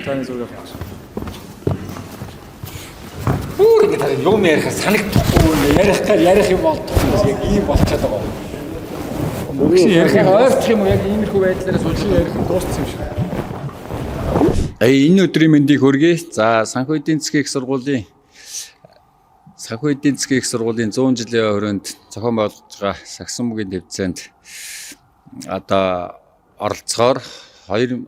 Таны зураг авах. Бүр ингэ тань юм ярих санагдахгүй, ярих гал ярих юм болдохгүй, яг ийм болчиход байгаа. Багш ярих юм ойртох юм уу? Яг иймэрхүү байдлаараа сууж ярих нь дууссан юм шиг. Энэ өдрийн мэндийг хүргэе. За, санхүү эдийн засгийн их сургуулийн 100 жилийн өрөөнд зохион байгуулж байгаа сагсан мөгийн тэмцээнд одоо оролцохоор хоёр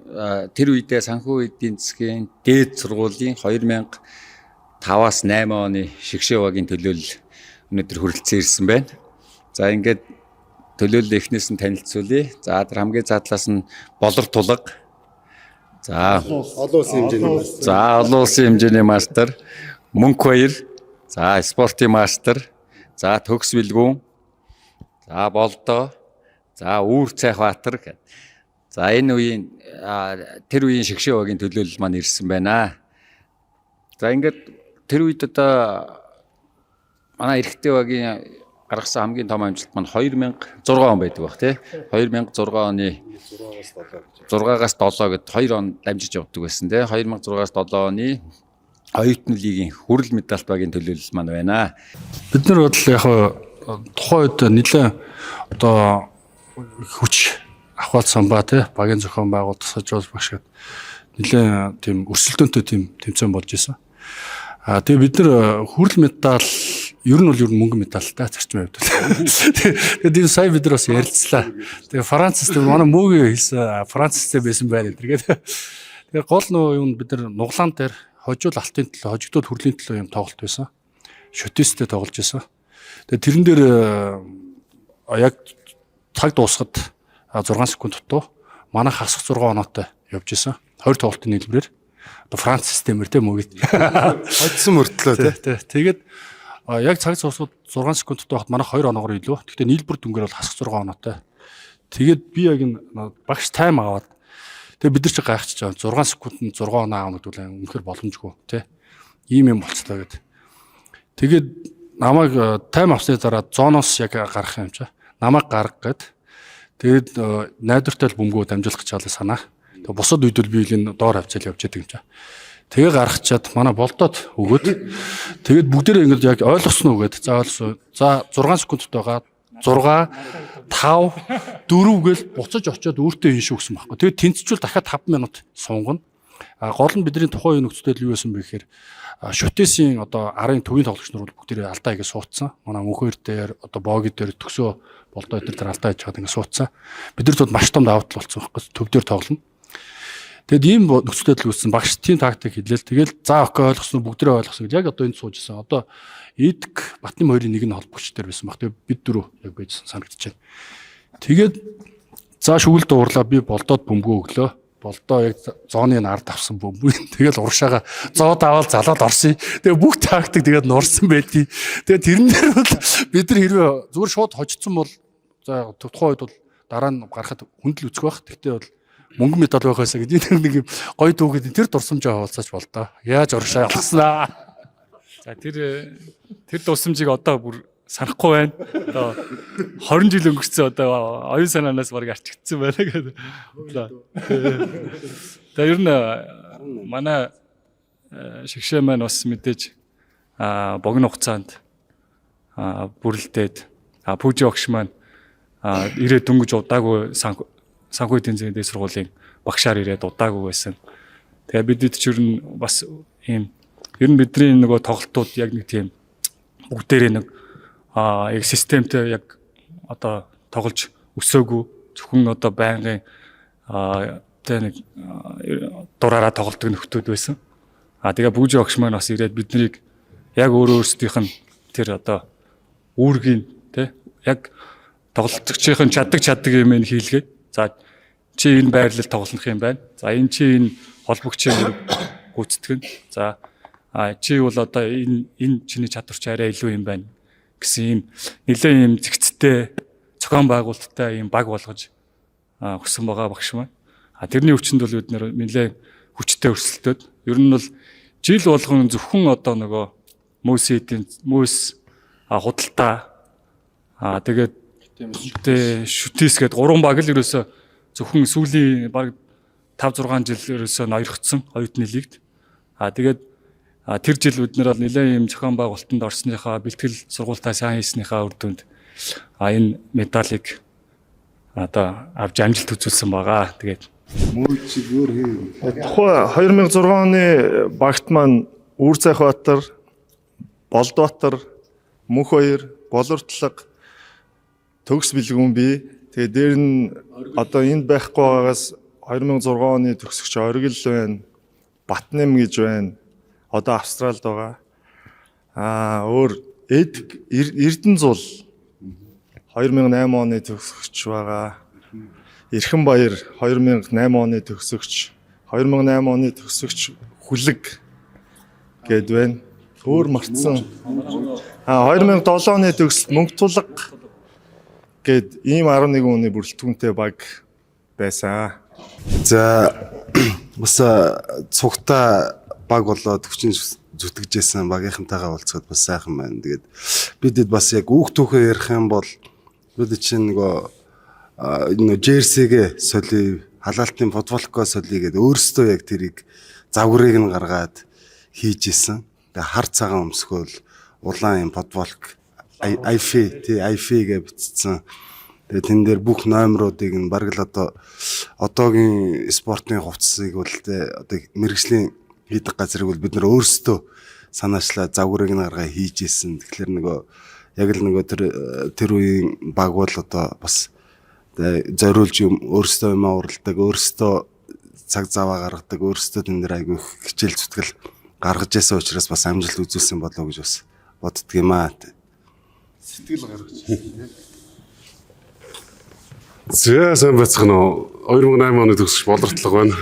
тэр үедээ санхүү эдийн засгийн дээд сургуулийн 2005-аас 8 оны шигшээ багийн төлөөлөл өнөөдөр хүрэлцэн ирсэн байна. За, ингээд төлөөлөл эхнээс нь танилцуулъя. За, тэр хамгийн цаатлаас нь Болор Тулга. За, олон улсын хэмжээний мастер. За, олон улсын хэмжээний мастер Мөнх Баяр. За, спортын мастер. За, Төгс Бэлгүүн. За, Болдоо. За, Үүр Цайх Баатар гэд. За, энэ үеийн тэр үеийн шигшээ багийн төлөөлөл маань ирсэн байна. За, ингээд тэр үед одоо манай эрэгтэй багийн гаргасан хамгийн том амжилт маань 2006 он байдаг бах, тий. 2006 оны 6-аас 7 гэд 2 он дамжиж явдаг байсан, тий. 2006-аас 7 оны оюутны лигийн хүрэл медальт багийн төлөөлөл маань байна. Бид нар бол яг тухайн үед нэлээд одоо хүч авахулсан ба, тий, багийн зохион байгуулалт, тусгаж багш гэд нэлээд тийм өрсөлдөөнтэй тийм тэмцээн болж исэн. А тэгээ бид нар хүрэл медаль ер нь бол ер нь мөнгө медальтай зарчим хувьд. Тэгээд тийм сая бид нар бас ярилцлаа. Тэгээ Францис, тэр манай мөөгийн хэлсэн, Францистэй байсан байна энэ гэдэг. Тэгээ гол нөө юм бид нар нуглаан дээр хожуул алтын төлөө, хожигдвол хүрлийн төлөө юм тоглолт байсан. Шүтээстэй тоглож байсан. Тэгээ тэрэн дээр яг цаг дуусахад 6 секунд дутуу манай хасах 6 оноотой явж исэн. 20 тоглолтын нийлбэрээр. Одоо Франц системээр, тийм мөгөд. Хоцсон мөртлөө, тий. Тий. Тэгээд яг цаг дуусахад 6 секунд дутуу байхад манай 2 оноогоор илүү. Гэхдээ нийлбэр дүнгээр бол хасах 6 оноотой. Тэгээд би яг энэ багш time аваад, тэгээд бид нар чи гайхчихж байгаа. 6 секундэд 6 оноо аавна гэдэг нь үнэхээр боломжгүй, тий. Ийм юм болцлоо гэд. Тэгээд намайг time авсны дараа zone оос яг гарах юм чи. Намайг гарга гэд. Тэгээд найдвартай л бөмбөгөө дамжуулах гэж байгаа санаа. Тэгээд бусад үед бол би энэ доор авчаал явж яадаг юм чи. Тэгээ гаргачаад манай Болдоод өгөөд, тэгээд бүгдээрээ ингэж яг ойлгосон уу гэд. За, ойлгосон. За, 6 секундд байгаа. 6 5 4 гэл буцаж очиод өөртөө ин шүү гэсэн байхгүй. Тэгээд тэнцчүүл дахиад 5 минут сунгана. А гол нь бидний тухайн үеийн нөхцөл юу байсан бэ гэхээр шүтээсийн одоо арын төвийн тоглогч нар бол бүгдээрээ алдаа хийгээ суудсан. Манай мөнхөр дээр, одоо Боги дээр, Төгсөө, Болдоо энэ тэр алдаа хийж чад ингэ суудсан. Бид нар тууд маш том давуу тал болсон байхгүй. Төв дээр тоглоно. Тэгэд ийм нөхцөл байдал үүссэн. Багш тийм тактик хэлээл. Тэгэл за, okay, ойлгосон, бүгдээрээ ойлгосон гэж яг одоо энд сууж исэн. Одоо Эдг Батны хоёрын нэг нь холбогч дээр байсан баг. Тэгээд бид дөрөв яг байжсан санагдаж байна. Тэгээд за, шүгэл дуурлаа, би Болдоод бөмбөгөө өглөө. Болдоо яг zone ы ард авсан бөмбөг. Тэгэл урагшаага зоод аваад залаад орсон. Тэгээ бүх тактик тэгээд нурсан байдیں۔ Тэгээ тэрэн дээр бол бид нар хэрвээ зүгээр шууд хожигдсон бол, за, тухайн үед бол дараа нь гарахад хүндэл үзэх байх. Тэгтээ бол мөнгө медаль байх байсан гэдэг нэг юм гоё дүүгээд тэр дурсамжаа хаваалцаач бол доо. Яаж урагшаа алхаснаа. За, тэр дурсамжийг одоо бүр санахгүй байна. Одоо 20 жил өнгөрцөн, одоо оюун санаанаас бараг арчигдсан байна гэдэг. За, ер нь манай шигшээ маань бас мэдээж богино хугацаанд бүрэлдээд, Пүүжи огш маань ирээд дөнгөж удаагүй санхүү эдийн засгийн дээд сургуулийн багшаар ирээд удаагүй байсан. Тэгээ бидэд ч ер нь бас ийм ер нь бидний нөгөө тоглолтууд яг нэг тийм бүгдээрээ нэг яг системтэй яг одоо тоглож өсөөгүй, зөвхөн одоо байнгын тэ нэг дураараа тоглодог нөхдүүд байсан. А тэгээ Бүжи огш маань бас ирээд биднийг яг өөрөө өөрсдийнх нь тэр одоо үүргийн, тэ, яг тоглолцогчийн чаддаг чаддаг юм ин хийлгээд, за, чи энэ байрлал тоглох юм байна. За, энэ чи энэ холбогчийн үүрэг гүйцэтгэн. За, чи бол одоо энэ чиний чадвар чи арай илүү юм байна гэсэн ийм нэлээд ийм зэгцтэй зохион байгуулалттай ийм баг болгож өгсөн байгаа багш маань. А тэрний өвчнөд бол бид нэр нэлээд хүчтэй өрсөлдөөд ер нь бол жил болгон зөвхөн одоо нөгөө мөс эдийн мөс худалдаа тэгээд шүтээс гээд гурван баг л ерөөсө зөвхөн сүүлийн баг 5 6 жил ерөөсөө ноёрхсон оюутны лигт. Тэгээд тэр жил бид нар бол нэлээд юм зохион байгуулалтанд орсныхаа бэлтгэл сургуультаа сайн хийснийхаа үр дүнд энэ медалийг одоо авч амжилт үзүүлсэн байгаа. Тэгээд Тухай 2006 оны багт маань Үүр Цайхбаатар, Болдбаатар, Мөнхбаяр, Болортлого, Төгс Бэлгүүн би. Тэгээ дээр нь одоо энд байхгүй байгаагаас 2006 оны төгсөгч Оргил байна. Батнам гэж байна. Одоо Австралид байгаа. Өөр Эд Эрдэнэзул 2008 оны төгсөгч байгаа. Эрхэн Баяр 2008 оны төгсөгч, 2008 оны төгсөгч Хүлэг гээд байна. Өөр мартсан. 2007 оны төгсөлт Мөнх Тулга гээд ийм 11 оны бүрэлдэхүүнтэй баг байсан. За бас цугтаа баг болоод хүчин зүтгэжсэн багийнхантайгаа уулзахад бас сайхан байна. Тэгээд бидэд бас яг үүх түүхээ ярих юм бол бид чинь нөгөө jersey-гээ соли, халаалтын футболко соли гэдэг өөрсдөө яг тэрийг загварыг нь гаргаад хийж исэн. Тэгээ хар цагаан өмсгөөл улаан юм футболк IFI тий IFI гэж бичсэн. Тэгээ тэн дээр бүх номеруудыг нь бараг л одоо одоогийн спортын хувцсыг бол тэ одоо мэрэгжлийн хийдэг газрыг бол бид нар өөрсдөө санаачлаа загварыг нь гаргаа хийж исэн. Тэгэхээр нөгөө яг л нөгөө тэр үеийн баг бол одоо бас зориулж юм өөрсдөө юм уралдаг, өөрсдөө цаг заваа гаргадаг, өөрсдөө тэн дээр айгүй их хичээл зүтгэл гаргаж ясан учраас бас амжилт үзүүлсэн болоо гэж бас боддөг юм аа. Сэтгэл гаргаж. За сайн байцгаана уу. 2008 оны төгсөж Болортлого байна.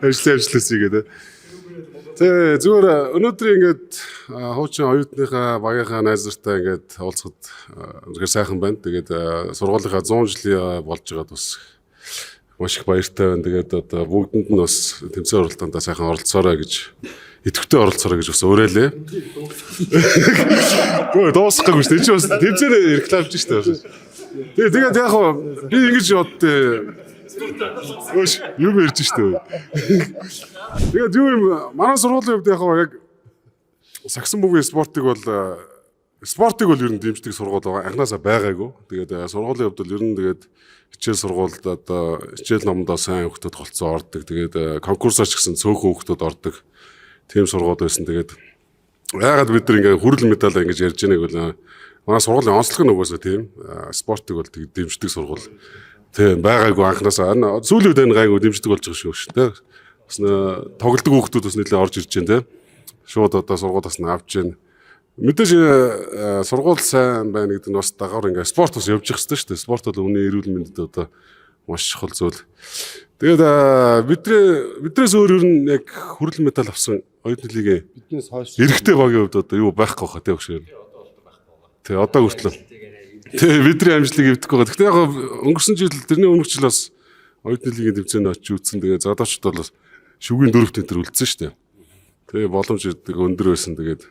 Ажлын ажлаас ийгээд. Тэ зүгээр өнөөдөр ингээд хуучин оюутныхаа багийнхаа найз нартай ингээд уулзахад үнэхээр сайхан байна. Тэгээд сургуулийнхаа 100 жилийн болж байгаад бас маш их баяртай байна. Тэгээд одоо бүгдэнд нь бас тэмцээн оролтондоо сайхан оролцоорой гэж, идэвхтэй оролцоорой гэж бас уриалээ. Гөө дуусахгүй шүү дээ. Энд чинь бас тэмцээн рекламж шүү дээ. Тэгээд яг хоо би ингэж боддээ. Өөш юм ярьж штэ. Тэгээд юу юм манай сургуулийн хувьд яг хоо яг сагсан бүгийн спортыг бол ер нь дэмждэг сургууль байгаа. Анхнаасаа байгаагүй. Тэгээд сургуулийн хувьд бол ер нь тэгээд хичээл сургуульд одоо хичээл номдоо сайн хүүхдүүд голцоо ордог. Тэгээд конкурсаар ч гэсэн цөөхөн хүүхдүүд ордог. Тийм сургууль байсан. Тэгээд яагаад бид нар ингээ хүрэл медаль ингэж ярьж байгааг бол манай сургуулийн онцлог нь угаасаа тийм спортыг бол тэг дэмждэг сургууль. Тийм байгаагүй анхнаасаа. Сүүлийн үед энэ гайгүй дэмждэг болж байгаа шүү шүү дээ. Бас тоглодог хүүхдүүд бас нэлээд орж ирж байна тийм. Шууд одоо сургуулиас нь авч байна. Мэдээж сургууль сайн байна гэдэг нь бас дагаар ингээ спорт бас явж явах хэрэгтэй шүү дээ. Спорт бол өмнө эрүүл мэндэд одоо маш чухал зүйл. Тэгээд биднээс өөр ер нь яг хүрэл медаль авсан оюутны лигийн Биднээс хойш эрэгтэй багийн хувьд одоо юу байхгүй хаа тийм өгшөө. Тий одоо хүртэл. Тий бидний амжилтыг эвдэхгүй байгаа. Гэхдээ яг өнгөрсөн жил тэрний өмнөх жил бас оюутны лигийн тэмцээнд очиж үзсэн. Тэгээ залуучууд бол шүгийн дөрөвт энэ төр үлдсэн шүү дээ. Тэгээ боломж гэдэг өндөр байсан. Тэгээд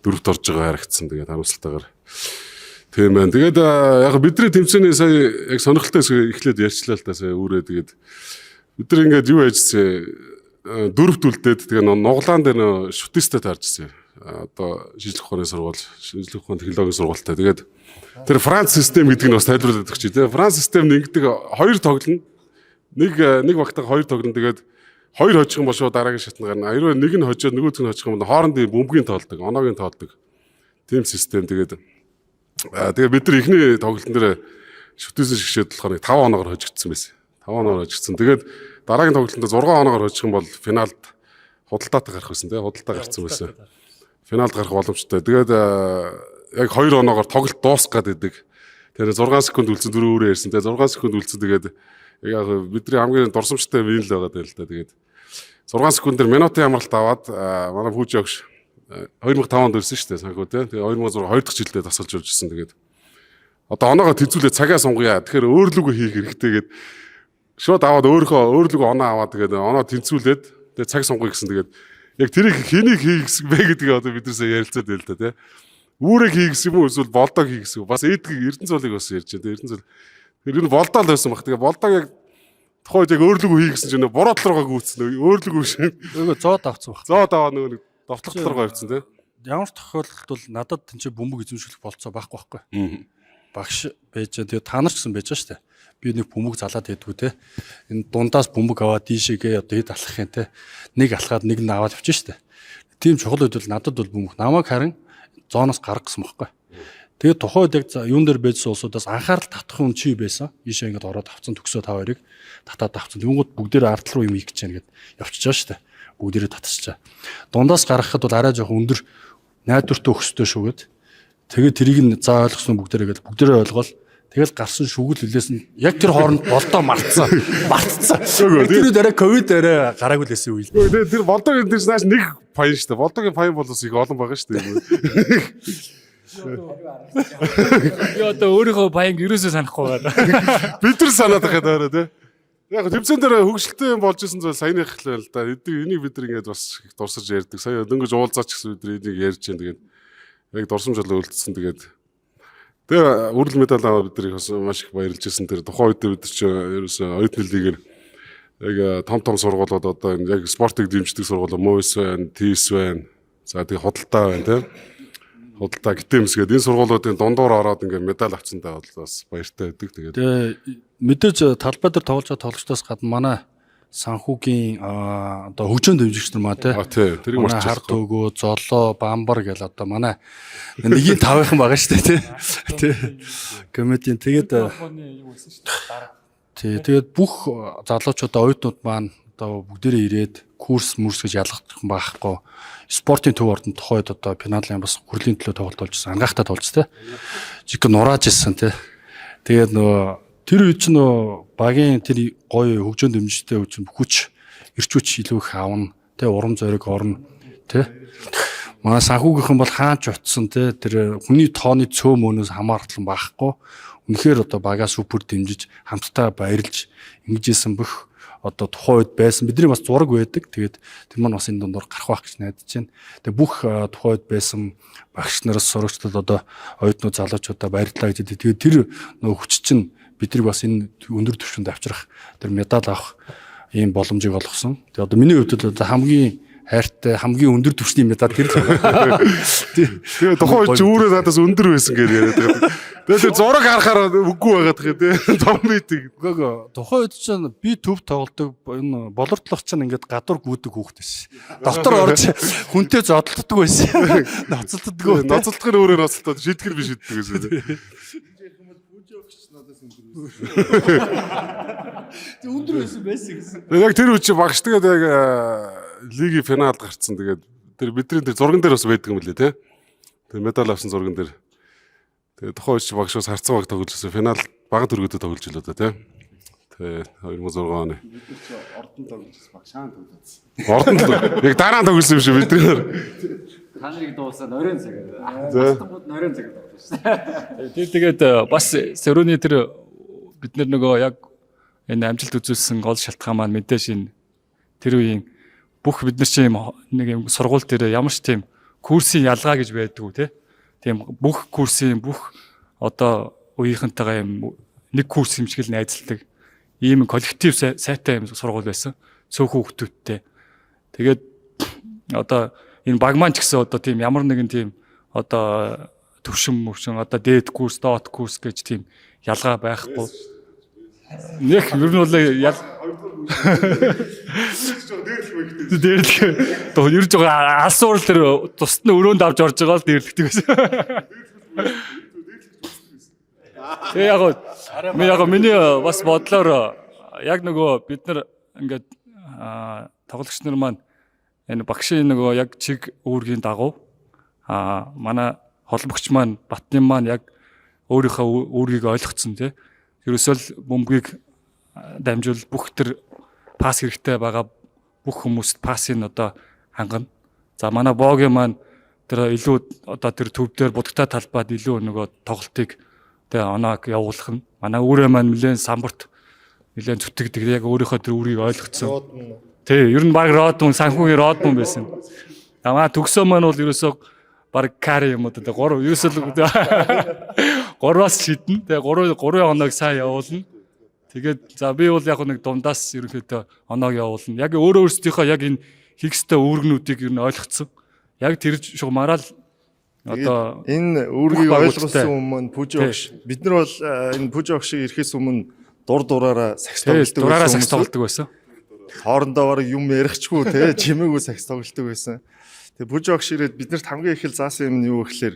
дөрөвт орж байгаа харагдсан. Тэгээд харамсалтайгаар. Тийм байна. Тэгээд яг бидний тэмцээний сая яг сонирхолтой хэсэг эхлээд ярьчлаа л да сая үүрээ. Тэгээд бид нар ингээд юу яжсэн дөрөвт үлдээд тэгээ нуглаан дээр нөө шүтистэй таарч ирсэн. Одоо шинжлэх ухааны сургууль, шинжлэх ухааны технологийн сургуультай. Тэгээд тэр Франц систем гэдэг нь бас тайлбарлаад өгч тий. Франц систем нь ингэдэг хоёр тоглоно. Нэг багтаа хоёр тоглоно. Тэгээд хоёр хожих юм бол шууд дараагийн шатнд гарна. Хэрвээ нэг нь хожоод нөгөөх нь хожих юм бол хоорондын бөмбөгийн тоолдог, оноогийн тоолдог. Тийм систем. Тэгээд тэгээ бид нар эхний тоглолтын дээр шүтээсээ шигшээд болохоор нэг 5 оноогоор хожигдсан байсан. 5 оноогоор хожигдсан. Тэгээд дараагийн тоглолтод 6 оноогоор хожих юм бол финалд худалдаатай гарах байсан тий. Худалдаа гарцсан байсан. Финалд гарах боломжтой. Тэгээд яг 2 оноогоор тоглолт дуусах гээд байдаг. Тэр 6 секунд үлдсэн дөрөв өөрөө ярьсан тий. 6 секунд үлдсэн. Тэгээд яг бидний хамгийн дурсамжтай вин л байгаа даа л да. Тэгээд 6 секунд дээр минутын амралт аваад манай Фүжи огш 2005 онд ирсэн шүү дээ санхүү тий. Тэгээ 2006 хоёр дахь жилдээ дасгалж явж ирсэн. Тэгээд одоо оноогоо тэнцвүүлээ цагаа сунгая. Тэгэхээр өөрлөгөө хийх хэрэгтэй гээд шууд аваад өөрлөгөө оноо аваад тэгээд оноо тэнцвүүлээд тэгээд цаг сунгая гэсэн. Тэгээд яг тэрийг хэнийг хийх гэсэн бэ гэдгийг одоо бид нар ярилцаад байл та тий. Үүрэг хийх гэсэн юм уу эсвэл болдог хийх гэсэн үү? Бас эдгийг Эрдэнэ цуулыг бас ярьж байна. Эрдэнэ цуул. Тэр энэ болдоо л байсан баг. Тэгээ болдог яг Тухайн үед яг өөрлөгөө хий гэсэн чинь буруу тал руугаа гүйцсэн. Өөрлөгөө биш. Нөгөө зоод авцсан баг. Зоод аваа нөгөө нэг довтлох тал руугаа явцсан тий. Ямар тохиолдолд бол надад тэнцээ бөмбөг эзэмшүүлэх болцоо байхгүй байхгүй. Багш байж байгаа. Тэгээ та нар ч гэсэн байж байгаа шүү дээ. Би нэг бөмбөг залаад байдгүй те. Энэ дундаас бөмбөг аваад ийшээгээ одоо хэд алхах юм те. Нэг алхаад нэг нь аваад явчих шүү дээ. Тийм чухал үед бол надад бол бөмбөг намайг харин зооноос гарах гэсэн байхгүй. Тэгээд тухайн үед яг юун дээр байжсан улсуудаас анхаарал татах юм чи байсан. Ийшээ ингээд ороод авцсан төгсөө та хоёрыг татаад авцсан. Тэнгууд бүгдээрээ ард руу юм хийх гэж байна гэд явчихж байгаа шүү дээ. Бүгдээрээ татчихжээ. Дундаас гаргахад бол арай жоохон өндөр найдвартай өгсдөө шүү гэд. Тэгээд тэрийг нь за ойлгосон бүгдээрээ гэл бүгдээрээ ойлгоол. Тэгэл гарсан шүгэл хүлээс нь яг тэр хооронд болдоо мартсан. Мартсан. Тэр үед арай ковид арай гараагүй л байсан үе. Тэгээ тэр болдогийн тэр нааш нэг паян шүү дээ. Болдогийн паян бол бас их олон байгаа шүү дээ. Би одоо өөрийнхөө баянг ерөөсөө санахгүй байна. Бид нар санаад байхад өөрөө тий. Яг тэмцээн дээр хөгжилтэй юм болж исэн зүйл саяных л байл да. Энийг бид нар ингээд бас их дурсаж ярьдаг. Сая дөнгөж уулзаач гэсэн бид нар энийг ярьж байна. Тэгээд яг дурсамж болоо үлдсэн. Тэгээд тэгээ үрэл медаль аваад бид нар бас маш их баярлж исэн. Тэр тухайн үед бид нар чи ерөөсөө оюутны лигээр яг том том сургуулиуд одоо энэ яг спортыг дэмждэг сургууль МОС байна, ТИС байна. За тэгээ худалдаа байна тий. Худалдаа гитэмс гэдэг энэ сургуулиудын дундуур ороод ингээд медаль авсантай бол бас баяртай байдаг. Тэгээд Тэгээ мэдээж талбай дээр тоглож байгаа тоглогчдоос гадна манай санхүүгийн одоо хөгжөөн дэмжигч нар маа те. А тий, тэрийг Манай хар мартчихлаа. төгөө, золоо, бамбар гэл одоо манай нэгийн тавынхан байгаа шүү дээ тий. Тий. Комедийн тэгээд тий, тэгээд бүх залуучуудаа оюутнууд маань одоо бүгдээрээ ирээд курс мөрс гэж ялгах юм байхгүй. Спортын төв ордон тухайд одоо финалын бас хүрлийн төлөө тоглолт болж исэн. Ангаахтай тоглож тий. Жиг нурааж исэн тий. Тэгээд нөгөө тэр үед чинь нөгөө багийн тэр гоё хөгжөөн дэмжижтэй үе чинь хүч эрч хүч илүү их авна тий, урам зориг орно тий. Манай санхүүгийнхэн бол хаач утсан тий, тэр хүний тооны цөө мөнөөс хамаартлан байхгүй. Үнэхээр одоо багаа супер дэмжиж хамтдаа баярлж ингэж исэн бүх одоо тухайн үед байсан бидний бас зураг байдаг. Тэгээд тэр маань бас энэ дундуур гарах байх гэж найдаж байна. Тэгээд бүх тухайн үед байсан багш нараас сурагчдад одоо оюутнууд залуучуудаа баярлалаа гэж хэлдэг. Тэгээд тэр нөгөө хүч чинь биднийг бас энэ өндөр түвшинд авчрах тэр медаль авах ийм боломжийг олгосон. Тэгээд одоо миний хувьд бол одоо хамгийн хайртай хамгийн өндөр түвшний медаль тэр л байна. Тэгээ тухайн үед чи үүрээ надаас өндөр байсан гэж яриад байгаа. Тэгээ тэр зураг харахаар үгүй байгаад байгаа тий. Том битэг. Үгүй ээ. Тухайн үед чинь би төв тоглодог энэ болортлох чинь ингээд гадуур гүйдэг хүүхэд байсан. Дотор орж хүнтэй зодтолддог байсан. Ноцолддоггүй. Ноцолдох нь өөрөө ноцолдоод шийтгэр би шийддэг гэсэн тий. Өндөр байсан байсан гэсэн. Тэгээ яг тэр үе чи багш тэгээд яг лигийн финалд гарцсан. Тэгээд тэр бидний тэр зурган дээр бас байдаг юм лээ тий. Тэр медаль авсан зурган дээр. Тэгээ тухайн үед чи багш бас харцсан баг тоглож байсан. Финал бага төргөдөө тоглож илээ да тий. Тэ 2006 оны. Бид нар чи ордон тоглож багшаан тоглосон. Ордон яг дараа нь тоглосон юм шиг бид нар. Та нарыг дуусаад оройн цагаар. Бастангууд оройн цагаар тоглож шээ. Тэр тэгээд бас сөрөөний тэр бид нар нөгөө яг энэ амжилт үзүүлсэн гол шалтгаан маань мэдээж энэ тэр үеийн бүх бид нар чинь юм нэг юм сургууль дээр ямар ч тийм курсын ялгаа гэж байдгүй те. Тийм бүх курсын бүх одоо үеийнхэнтэйгээ юм нэг курс юм шиг л найзалдаг. Ийм коллектив сайтай юм сургууль байсан. Цөөхөн хүүхдүүдтэй. Тэгээд одоо энэ баг маань ч гэсэн одоо тийм ямар нэгэн тийм одоо төвшин мөвшин одоо дээд курс, доод курс гэж тийм ялгаа байхгүй. Нэх ер нь бол ял дээрлэх. Тоо ер нь жоо алсан урал тэр тусад нь өрөөнд авч орж байгаа л дээрлэхдэг байсан. Тэгээ яг гоо яг миний бас бодлоор яг нөгөө бид нар ингээд тоглогч нар маань энэ багшийн нөгөө яг чиг үүргийн дагуу манай холбогч маань Батны маань яг өөрийнхөө үүргийг ойлгоцсон тий. Ерөөсөө л бөмбөгийг дамжуул бүх тэр пас хэрэгтэй байгаа бүх хүмүүст пасыг одоо хангана. За манай Богийн маань тэр илүү одоо тэр төв дээр будагтай талбайд илүү нөгөө тоглолтыг тэгээ оноог явуулах нь. Манай үүрээ маань нэлээд самбарт нэлээд зүтгэдэг. Яг өөрийнхөө тэр үүргийг ойлгоцсон. Тий, ер нь баг Родмун, санхүүгийн Родмун байсан. Манай төгсөө маань бол ерөөсөө баг кари юм уу тэ гурав ерөөсөө л гурваас шиднэ. Тэгээ гурав гурван оног сайн явуулна. Тэгээд за би бол яг нэг дундаас ерөнхийдөө оноог явуулна. Яг өөрөө өөрсдийнхөө яг энэ хийх ёстой үүргнүүдийг ер нь ойлгоцсон. Яг тэр шугамаараа л одоо Энэ үүргийг бүх багуудтай. ойлгосон хүмүүс маань Пүжи Тий. огш. Бид нар бол энэ Пүжи огшиг ирэхээс өмнө дур дураараа сакс тий, тоглодог дураараа байсан сакс хүмүүс. тоглодог байсан. Хоорондоо бараг юм ярихгүй те чимээгүй сакс тоглодог байсан. Тэгээ Пүжи огш ирээд биднэрт хамгийн их л заасан юм нь юу гэхээр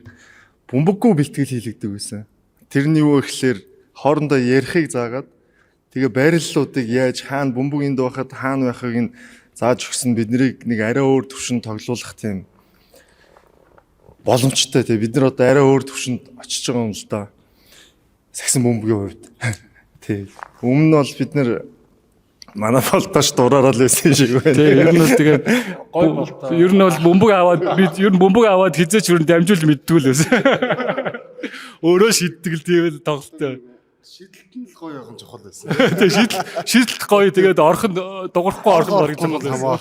бөмбөггүй бэлтгэл хийлэгдэг байсан. Тэр нь юу гэхээр хоорондоо ярихыг заагаад тэгээ байрлалуудыг яаж хаана бөмбөг энд байхад хаана байхыг нь зааж өгсөн, биднийг нэг арай өөр төвшөнд тоглуулах тийм боломжтой тий, бид нар одоо арай өөр төвшөнд очиж байгаа юм л да. Сагсан бөмбөгийн хувьд. Тий. Өмнө нь бол бид нар манай болтооч дураараа л байсан шиг байна. Тий, ер нь бол тэгээд ер нь бол бөмбөг аваад би ер нь бөмбөг аваад хизээч ер нь дамжуул мэддгүй л байсан. Өөрөө шиддэг л тийм л тоглолттой. Шидэлт нь л гоё явах нь чухал байсан. Тэгээ шидэлт гоё, тэгээд орхон дуграхгүй орхон бараг чухал байсан.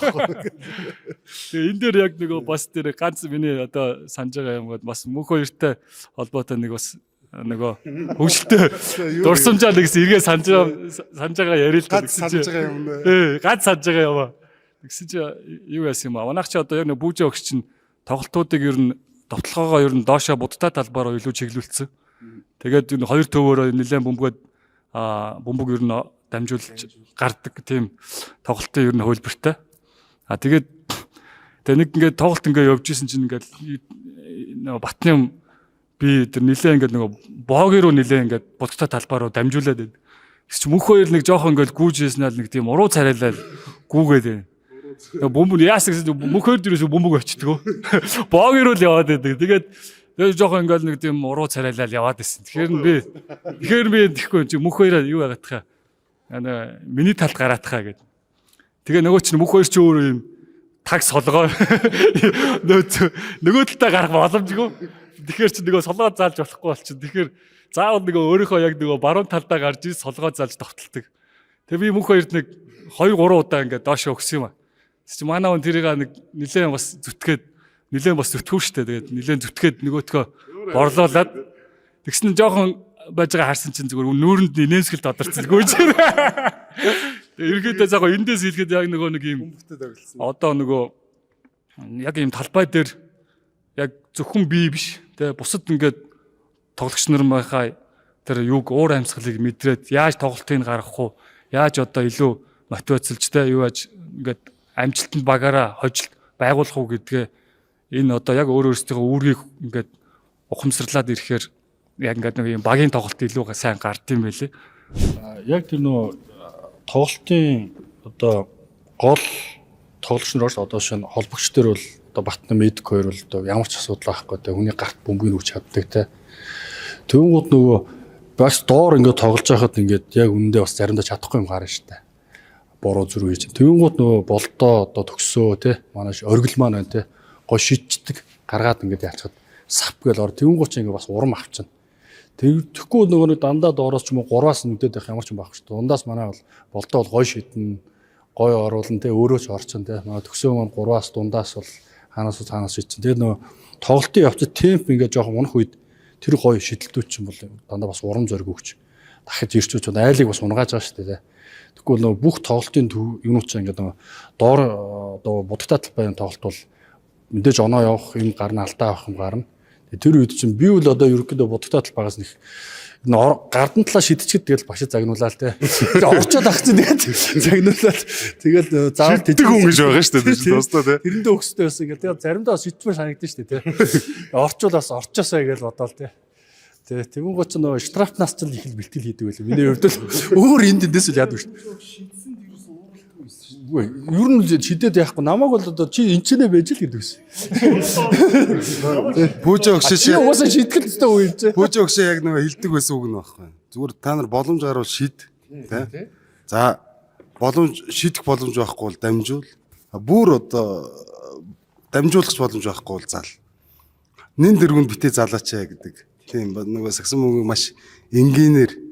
Тэгээ энэ дээр яг нөгөө бас тэр ганц миний одоо санаж байгаа юм гад бас мөнх хоёртой холбоотой нэг бас нөгөө хөгжилтэй дурсамжаа нэгс эргээ санаж байгаа яриа л да. Ганц санаж байгаа юм нэ. Ээ, ганц санаж байгаа юм аа. Тэгсэн чи юу яасан юм аа. Манайх чи одоо яг нэг бүүжээ өгч чинь тоглолтуудыг ер нь довтлогоогоо ер нь доошоо будтай талбараа илүү чиглүүлсэн. Тэгээд энэ хоёр төвөөрөө нэлээд бөмбөгөөд бөмбөг ер нь дамжуулж гардаг тийм тоглолтын ер нь хөлбөртэй. А тэгээд тэг нэг ингээд тоглолт ингээд явж исэн чинь ингээд нөгөө Батны юм би тэр нилээ ингээд нөгөө боогийн руу нилээ ингээд будтай талбай руу дамжуулаад байна. Тэгс чи мөнх хоёр нэг жоохон ингээд гүүж хийснээр нэг тийм уруу царайлал гүүгээд байна. Тэгээ бөмбөг яасан гэсэн чинь мөнх хоёр дээрээс бөмбөг очтгоо. Боогийн руу л яваад байдаг. Тэгээд тэгээ жоохон ингээд нэг тийм уруу царайлал яваад исэн. Тэгэхээр би тэгэхгүй чи мөнх хоёроо юу яагаад тахаа. Ана миний талд гараатхаа гэд. Тэгээ нөгөө чинь мөнх хоёр чи өөрөө юм таг солгоо нөгөө талдаа гарах боломжгүй. Тэгэхээр чи нөгөө солгоо заалж болохгүй болчих. Тэгэхээр заавал нөгөө өөрийнхөө яг нөгөө баруун талдаа гарч ис солгоо заалж довтолдог. Тэгээ би мөнх хоёрт нэг 2 3 удаа ингээд доош өгсөн юм а. Тэг чи манай хүн тэрийг нэг нилээн бас зүтгээд нилээн бас зүтгүү штэ. Тэгээд нилээн зүтгээд нөгөөтгөө борлуулад тэгсэн нь жоохон байж байгаа харсан чинь зүгээр нүүрэнд нь инээмсэглэлт одорцсон гүйж. Тэгээ ерөнхийдөө яг эндээс хэлэхэд яг нөгөө нэг юм одоо нөгөө яг ийм талбай дээр яг зөвхөн би биш тэгээ бусад ингээд тоглогч нар байхаа тэр юг уур амьсгалыг мэдрээд яаж тоглолтыг гаргах уу, яаж одоо илүү мотивацлж те юу яаж ингээд амжилтанд багаараа хожилт байгуулах уу гэдгээ энэ одоо яг өөр өөрсдийнхөө үүргийг ингээд ухамсарлаад ирэхээр яг ингээд нэг юм багийн тоглолт илүү сайн гард юм байлээ. Яг тэр нөгөө тоглолтын одоо гол тоглогч нар одоо шинэ холбогч дээр бол одоо Батна Медик хоёр бол одоо ямар ч асуудал байхгүй те, хүний гарт бөмбөгийг өгч чаддаг те. Тэнгууд нөгөө багш доор ингээд тоглож байхад ингээд яг үнэндээ бас заримдаа чадахгүй юм гарна штэ. Буруу зүрх хийж. Тэнгууд нөгөө болдоо одоо төгсөө те, манай оргил маань байна те. Гой шидчихдэг гаргаад ингээд ялцахад сап гээл ор. Тэнгууд ч ингээд бас урам авчна. Тэр тэгэхгүй нөгөө нэг дандаа доороос ч юм уу гурваас нүдэд байх ямар ч юм байхгүй шүү. Дундаас манай бол болдоо бол гой шиднэ, гой оруулна те, өөрөө ч орчин те. Манай төгсөө маань гурваас дундаас бол хаанаас цаанаас шидсэн. Тэгээд нөгөө тоглолтын явцад темп ингээд жоохон унах үед тэр гой шидэлтүүд чинь бол дандаа бас урам зориг өгч дахиж ирчүүч айлыг бас унгааж байгаа шүү дээ те. Тэгэхгүй нөгөө бүх тоглолтын юунууд чинь ингээд нөгөө доор одоо будагтай талбайн тоглолт бол мэдээж оноо явах юм гарна, алдаа авах юм гарна. Тэр үед чинь би үл одоо ерөнхийдөө будагтай талбайгаас нэг гардан талаа шидчихэд тэгэл багш загнуулаа л те. Тэр орчоод ах чинь тэгээд загнуулаад тэгэл заавал Шиддэг хүн гэж байгаа шүү дээ. Тэр чинь дуустаа те. Тэрэндээ өгстэй байсан ингээл тэгээд заримдаа бас шидчмээр санагдсан шүү дээ те. Орчуул бас орчоосаа гэж бодоол те. Тэ тэгүн гоч нөгөө штрафнаас ч л их л бэлтгэл хийдэг байлаа. Миний хувьд л өөр энд эндээс л яадаг шүү дээ. Үгүй ер нь шидэд яахгүй намайг бол одоо чи энэ ч нэ байж л гэдэг байсан. Пүүжээ өгшөө Чи угаасаа шийтгэл өстой үе юм чи. Пүүжээ өгшөө яг нөгөө хилдэг байсан үг нь багхгүй. Зүгээр та нар боломж гарвал шид тэ. За боломж шидэх боломж байхгүй бол дамжуул. Бүр одоо дамжуулах боломж байхгүй бол зал. Нин дэргүнд битээ залаач гэдэг. Тийм нөгөө сагсан мөнгө маш энгийнээр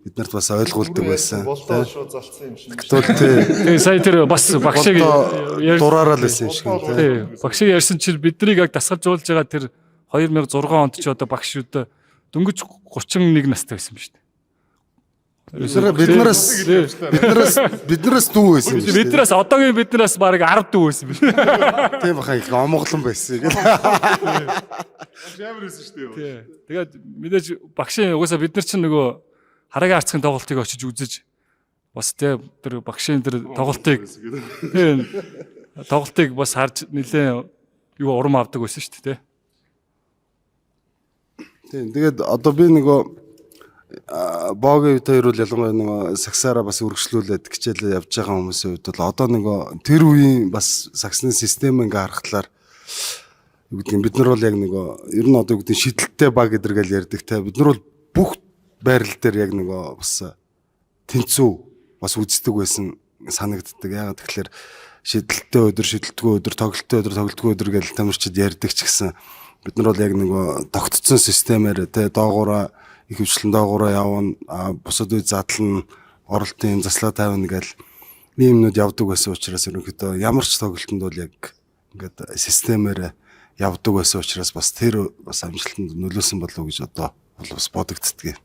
бид нарт бас ойлгуулдаг байсан. Болдоо шууд залцсан юм шиг. Тэгвэл тий Тэгээ сая тэр бас багшиг дураараа л байсан юм шиг тий. Тий, багшиг ярьсан чинь биднийг яг дасгалжуулж байгаа тэр 2006 онд ч одоо багш үүдээ дөнгөж 31 настай байсан юм шүү дээ. Биднээс дүү байсан юм шүү дээ. Биднээс одоогийн биднээс бараг 10 дүү байсан би. Тийм баха их омглон байсан гэл. Ямар байсан шүү дээ. Тэгээд мэдээж багшийн угаасаа бид нар чинь нөгөө харагийн арцгийн тоглолтыг очиж үзэж бас те тэр багшийн тэр тоглолтыг тийм тоглолтыг бас харж нэлээ юу урам авдаг байсан шүү дээ те. Тийм тэгээд одоо би нөгөө Богийн үед хоёр бол ялангуяа нөгөө саксаараа бас үргэлжлүүлээд хичээлээ явж байгаа хүмүүсийн хувьд бол одоо нөгөө тэр үеийн бас саксны систем ингээ харахлаар юу гэдэг нь бид нар бол яг нөгөө ер нь одоо юу гэдэг нь шидэлттэй баг гэдэргээл ярьдаг те бид нар бол бүх байрал дээр яг нөгөө бас тэнцүү бас үздэг байсан санагддаг. Яагаад тэгэхээр шидэлттэй өдөр, шидэлтгүй өдөр, тоглолттой өдөр, тоглолтгүй өдөр гэж тамирчид ярьдаг ч гэсэн бид нар бол яг нөгөө тогтцсон системээр те доогоороо их хвчлэн доогоороо явна, бусад үе задлана, оролтын заслаа тавина гэл ийм юмнууд явдаг байсан учраас ерөнхийдөө ямар ч тоглолтод бол яг ингээд системээр явдаг байсан учраас бас тэр бас амжилтанд нөлөөсөн болов уу гэж одоо бол бас бодогддөг.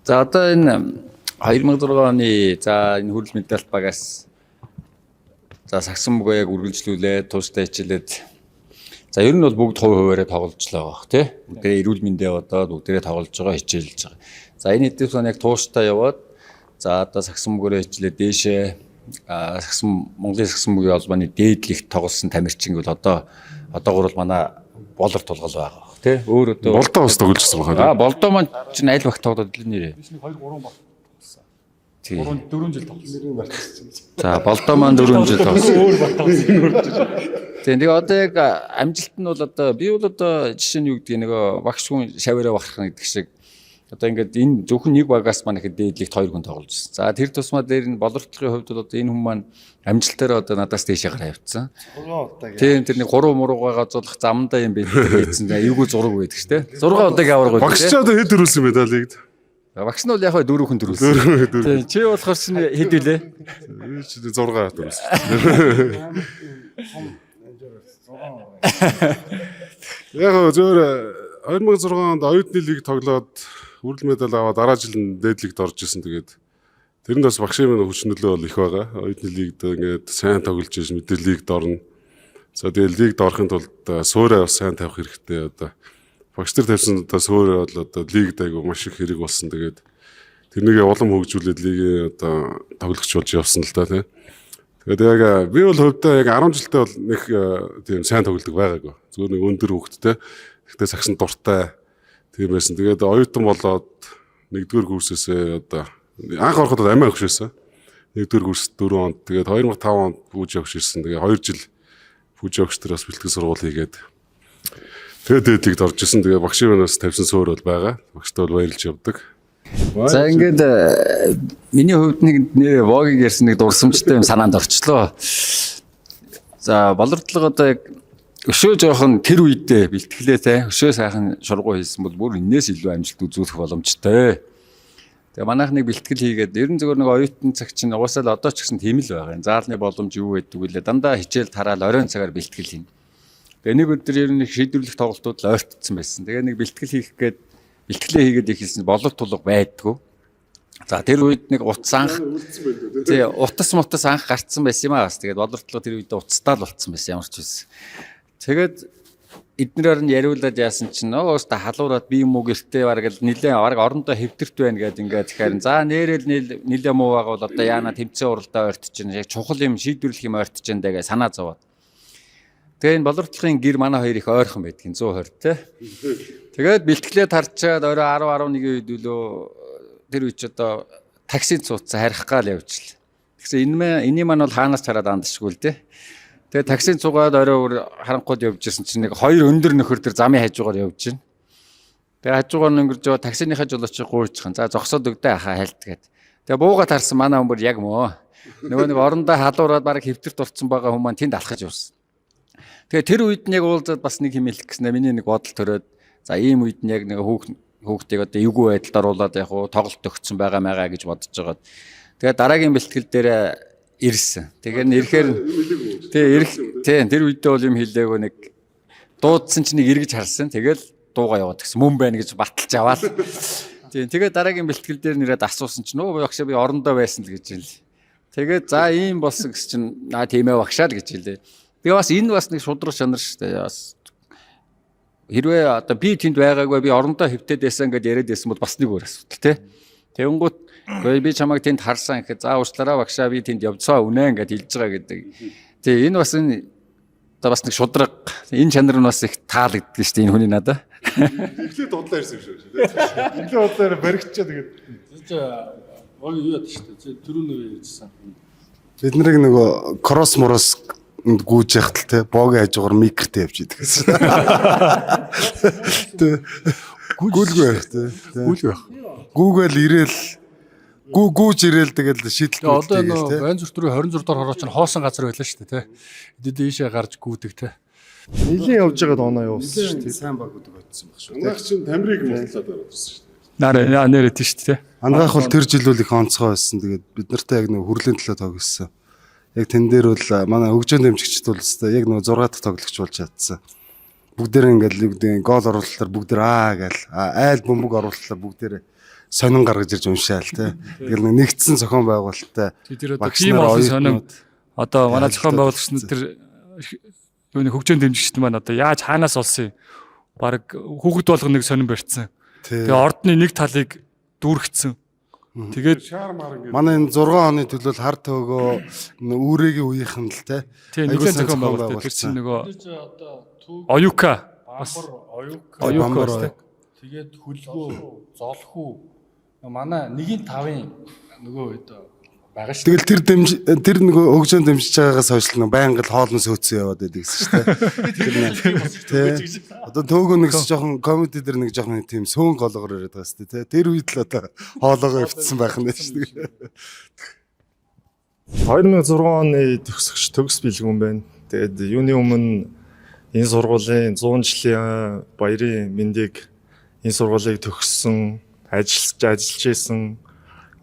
За одоо энэ 2006 оны за энэ хүрэл медаль багаас за сагсан мөгөө яг үргэлжлүүлээд тууштай хичээлээд за ер нь бол бүгд хувь хуваараа тоглож л байгаа бох тий. Бүгдээ эрүүл мэндэ бодоод бүгдээрээ тоглож байгаа хичээлж байгаа. За энэ хэдийн сон яг тууштай яваад за одоо сагсан мөгөөрөө хичээлээ дээшээ сагсан Монголын сагсан мөгийн холбооны дээд лигт тоглосон тамирчин бол одоо одоогор бол манай болор тулгал байгаа бох тий. Өөр одоо Болдоо бас тоглож байсан баха. А болдоо маань чинь аль багт тоглоод л нэрээ. Би нэг 2 3 баг. Тий. 3 4 жил тоглосон. За болдоо маань 4 жил тоглосон. Өөр баг тоглосон. Тийм тэгээ одоо яг амжилт нь бол одоо би бол одоо жишээ нь юу гэдгийг нөгөө багш хүн шаваараа бахархна гэдэг шиг одоо ингээд энэ зөвхөн нэг багаас маань ихэд дээд лигт хоёр хүн тоглож ирсэн. За тэр тусмаа дээр нь боловсролын хувьд бол одоо энэ хүн маань амжилтаараа одоо надаас дээшээ гараа явцсан. 6 удаа Тийм тэр нэг 3 муруугаа газуулах замдаа юм бэ хийсэн. Эвгүй зураг байдаг шүү дээ. 6 удаагийн аварга байдаг. Багш ч одоо хэд дөрүүлсэн бэ лигт? Багш нь бол яг хөө дөрөв хүн дөрүүлсэн. Тийм чи болохоор чинь хэд вүлээ? Чи 6 дөрүүлсэн. Яг гоо зөвөр 2006 онд оюутны лиг тоглоод үрэл медаль аваад дараа жил нь дээд лигт орж исэн. Тэгээд тэрэнд бас багшийн минь хүч нөлөө бол их байгаа. Оюутны лигт ингээд сайн тоглож ирсэн мэдээ лигт орно. За тэгээд лигт орохын тулд суурай бас сайн тавих хэрэгтэй. Одоо багш нар тавьсан одоо суурай бол одоо лигт айгу маш их хэрэг болсон. Тэгээд тэрнийг улам хөгжүүлээд лигийн одоо тоглогч болж явсан л да тий. Тэгээд яг би бол хувьдаа яг 10 жилдээ бол нэг тийм сайн тоглодог байгаагүй. Зүгээр нэг өндөр хөвгттэй. Гэхдээ сагсан дуртай тийм байсан. Тэгээд оюутан болоод нэгдүгээр курсээсээ одоо анх ороход бол амиа өгшөөсөн. Нэгдүгээр курс 4 онд тэгээд 2005 онд Пүүжи огш ирсэн. Тэгээд 2 жил Пүүжи огш дээр бас бэлтгэл сургууль хийгээд тэгээд дээдлэгт орж исэн. Тэгээд багшийн минь бас тавьсан суурь бол байгаа. Багштай бол баярлж явдаг. За ингээд миний хувьд нэг нэр Вогийг ярьсан нэг дурсамжтай юм санаанд орчлоо. За болордлого одоо яг өшөө жоохон тэр үедээ бэлтгэлээ те өшөө сайхан шургуу хийсэн бол бүр энээс илүү амжилт үзүүлэх боломжтой. Тэгээ манайх нэг бэлтгэл хийгээд ер нь зөвхөн нэг оюутан цаг чинь угаасаа л одоо ч гэсэн тийм л байгаа юм. Заалны боломж юу байдаг вүлээ дандаа хичээл тараал оройн цагаар бэлтгэл хийнэ. Тэгээ нэг өдөр ер нь их шийдвэрлэх тоглолтууд л ойртцсон байсан. Тэгээ нэг бэлтгэл хийх гээд бэлтгэлээ хийгээд эхэлсэн болор тулга байдгүй. За тэр үед нэг утас анх тий утас мутас анх гарцсан байсан юм аа бас. Тэгээд болор тулга тэр үед утастай л болцсон байсан ямар ч байсан. Тэгээд эднэрээр нь яриулаад яасан чинь өөстө халуураад би юм уу гэртээ бараг л нилээн бараг орондоо хэвтэрт байна гэд ингээд тэгэхээр за нэрэл нилээн муу байгаа бол одоо яана тэмцээн уралдаа ойртож чинь яг чухал юм шийдвэрлэх юм ойртож чинь дээ гэж санаа зовоод. Тэгээ энэ боловсролын гэр манай хоёр их ойрхон байдгийн 120 те. Тэгээд бэлтгэлээ тарчаад орой 10 11 үед үлөө тэр үе чи одоо таксинд суудсан харих гал явчихлаа. Тэгсэн энэ мэ энэний маань бол хаанаас чараад андшгүй л те. Тэгээ таксинд суугаад орой өөр харанхууд явж исэн чинь нэг хоёр өндөр нөхөр тэр замын хажуугаар явж байна. Тэгээ хажуугаар нь өнгөрж байгаа таксиныхаа жолоочийг гуйчихсан. За зогсоод өгдөө хаа хальт гэд. Тэгээ бууга тарсан манай хүн бүр яг мөө. Нөгөө нэг орондоо халуураад бараг хэвтэрт орцсон байгаа хүн маань тэнд алхаж явсан. Тэгээ тэр үед нь яг уулзаад бас нэг юм хэлэх гэснээр миний нэг бодол төрөөд за ийм үед нь яг нэг хүүхдийг одоо эвгүй байдалд оруулаад яг уу тоглолт өгцөн байгаа маяга гэж бодож байгаад тэгээ дараагийн бэлтгэл дээр ирсэн. Тэгээ нь ирэхээр тэгээ ирэх тий тэр үедээ бол юм хэлээгөө нэг дуудсан чинь нэг эргэж харсан. Тэгэл дууга яваад гисэн мөн байна гэж баталж аваад. Тийм, тэгээд дараагийн бэлтгэл дээр нэрээд асуусан чинь нөө багшаа би орондоо байсан л гэж хэл. Тэгээд за ийм болсон гэс чинь аа тийм ээ багшаа л гэж хэлээ. Тэгээ бас энэ бас нэг шудраг чанар шүү дээ. Бас хэрвээ одоо би тэнд байгаагүй, би орондоо хэвтээд байсан гэдээ яриад байсан бол бас нэг өөр асуудал тий. Тэнгүүт үгүй би чамайг тэнд харсан гэхэд за уучлаарай багшаа, би тэнд явцаа үнэ ингээд хэлж байгаа гэдэг. Тий, энэ бас энэ одоо бас нэг шудраг, энэ чанар нь бас их таалагддаг шүү дээ энэ хүний надаа. Эхлээд дудлаа ирсэн юм шиг. Эхлээд бодлоор баригдчаа тэгээд Тэр баг юу яд шүү дээ. Түрүүн үе ярьжсэн. Бид нарыг нөгөө кросс морос гүйж яхад л те богийн хажуугаар микротэй явж идэг гэсэн. Тэ. Гүйлгүй байх те. Гүйлгүй байх. Гүүгээл ирээл гүү гүүж ирээл тэгэл шийдэл Тэгээ одоо тэгэл нөө те. Баян зүрх төрийн 26 дугаар хороо чинь хоосон газар байлаа шүү дээ тий. Эдээ дээшээ гарч гүйдэг тий. нэлийн явж байгаад оноо явуулсан шүү дээ. Сайн багуудыг очсон баг шүү. Ангаах чинь Тамирыг мултлаад ороод ирсэн шүү дээ. Наар нэрээ тийм шүү дээ. Ангаах бол тэр жил бол их онцгой байсан. Тэгээд бид нартай яг нэг хүрлийн төлөө тоглосон. Яг тэн дээр бол манай хөгжөөн дэмжигчд бол өстой яг нэг 6 дахь тоглогч болж чадсан. Бүгдээр ингээл юу гэдэг нь гол оруулалтаар бүгдээр аа гээл айл бөмбөг оруулалтаар бүгдээр сонин гаргаж ирж уншаал те. Тэгэл нэг нэгдсэн зохион байгуулалттай Тэр одоо багш тийм нар, олон сонин оюутнууд одоо манай зохион харилцаад байгуулагч нар тэр юуны хөгжөөн дэмжигчд маань одоо яаж хаанаас олсон юм? Бараг хүүхэд болгоно нэг сонин барьцсан. Тий. Тэгээ ордны нэг талыг дүүргэцэн. Тэгээд Шаар маар ингээд Манай энэ 6 оны төлөөл хар төөгөө үүрэгийн үеийнхэн л те. тийм Айгуу нэгэн сайн зохион зохион байгуулалт тэр чинь байгуулсан. нөгөө Тэр чинь одоо төг Оюка бас бамбар оюука Оюука Бамбар бас тий. тэгээд хөлгөө золхүү манай нэгийн тавын нөгөө үед байгаа шүү. Тэгэл тэр дэмж тэр нөгөө хөгжөөн дэмжиж байгаагаас хойш л нөгөө байнга л хоолн сөөцсөн яваад байдаг гэсэн шүү дээ. Тэр нэг тий. Одоо төөгөө нэг жоохон комеди дээр нэг жоохон тийм сөөн голгоор яриад байгаа шүү дээ тий. Тэр үед л одоо хоолоогоо өвтсөн байх нь шүү дээ. 2006 оны төгсөгч төгс бэлгүүн байна. Тэгээд юуны өмнө энэ сургуулийн 100 жилийн баярын мэндийг энэ сургуулийг төгссөн, ажиллаж ажиллаж исэн,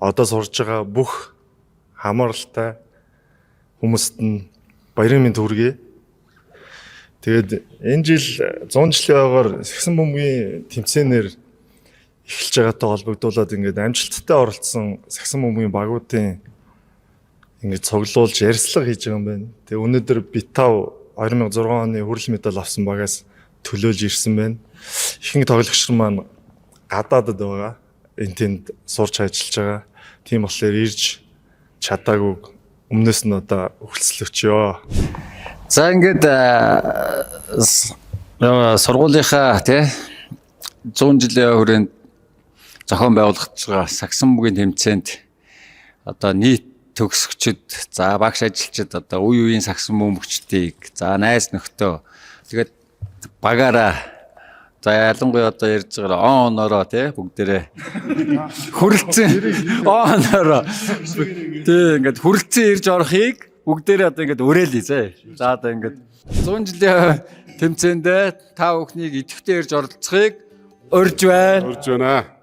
одоо сурж байгаа бүх хамааралтай хүмүүст нь баярын мэнд хүргэе. Тэгээд энэ жил 100 жилийн ойгоор сэгсэн бөмбөгийн тэмцээнээр эхэлж байгаатай холбогдуулаад ингээд амжилттай оролцсон сагсан бөмбөгийн багуудын ингээд цуглуулж ярьцлага хийж байгаа юм байна. Тэгээ өнөөдөр Битав 2006 оны хүрэл медаль авсан багаас төлөөлж ирсэн байна. Ихэнх тоглогч нар маань гадаадад байгаа. Энэ тэнд сурч ажиллаж байгаа. Тийм болохоор ирж чадаагүй өмнөөс нь одоо хүлцлөөчөө. За ингээд сургуулийнхаа тий 100 жилийн хүрээнд зохион байгуулагдж байгаа сагсан бүгийн тэмцээнд одоо нийт төгсөгчд, за багш ажилчид, одоо үе үеийн сагсан бөмбөгчдийг, за найз нөхдөө, тэгээд багаараа, за ялангуяа одоо ярьж байгаа он оноороо тий бүгдээрээ хүрэлцэн он оноороо тий ингээд хүрэлцэн ирж орохыг бүгдээрээ одоо ингээд өрөөлье зэ. За одоо ингээд 100 жилийн тэмцээндээ та бүхнийг идэвхтэй ирж оролцохыг урьж байна. орж байна.